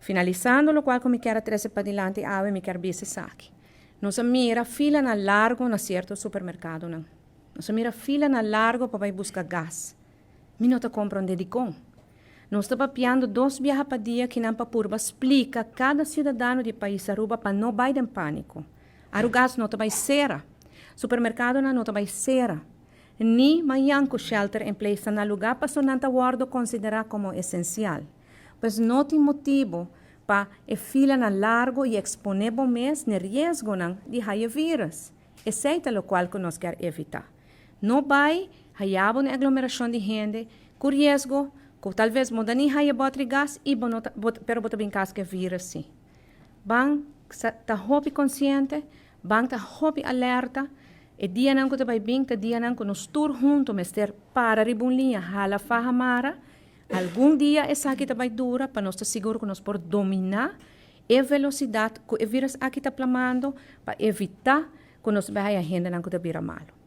Finalisando locual cu mi kier a trece padilanti awe, mi kier bisa esaki. Nos a mira filanan largo na cierto supermercadonan. Nos a mira filanan largo pa bay busca gas. Mi no ta comprende dicon. Nos ta papiando dos biaha pa dia kinan pa purba splica cada ciudadano di pais Aruba pa no bay den panico. Arugas no ta bay cera. Supermercadonan no ta bay cera. Ni mañan cu shelter in place ta na lugar paso nan ta wordo considera como esencial. Pues no tin motibo pa e filanan largo y expone bo mes n'e riesgonan di haya virus. Esey ta locual cu nos kier evita. No bay haya bo n'e aglomeracion di hende cu riesgo cu tal vez bo ta ni haya botri gas y bo no ta, bo, pero bo ta bin cas cu e virus si. Ban sa ta hopi consciente, ban ta hopi alerta. E dianan cu ta bay bin ta dianan cu nos tur hunto mester para riba un liña, hala faha mara. Algun dia esaki ta bay dura pa nos ta sigur cu nos por domina e velocidad cu e virus aki ta plamando pa evita cu nos bay haya hendenan cu ta bira malo.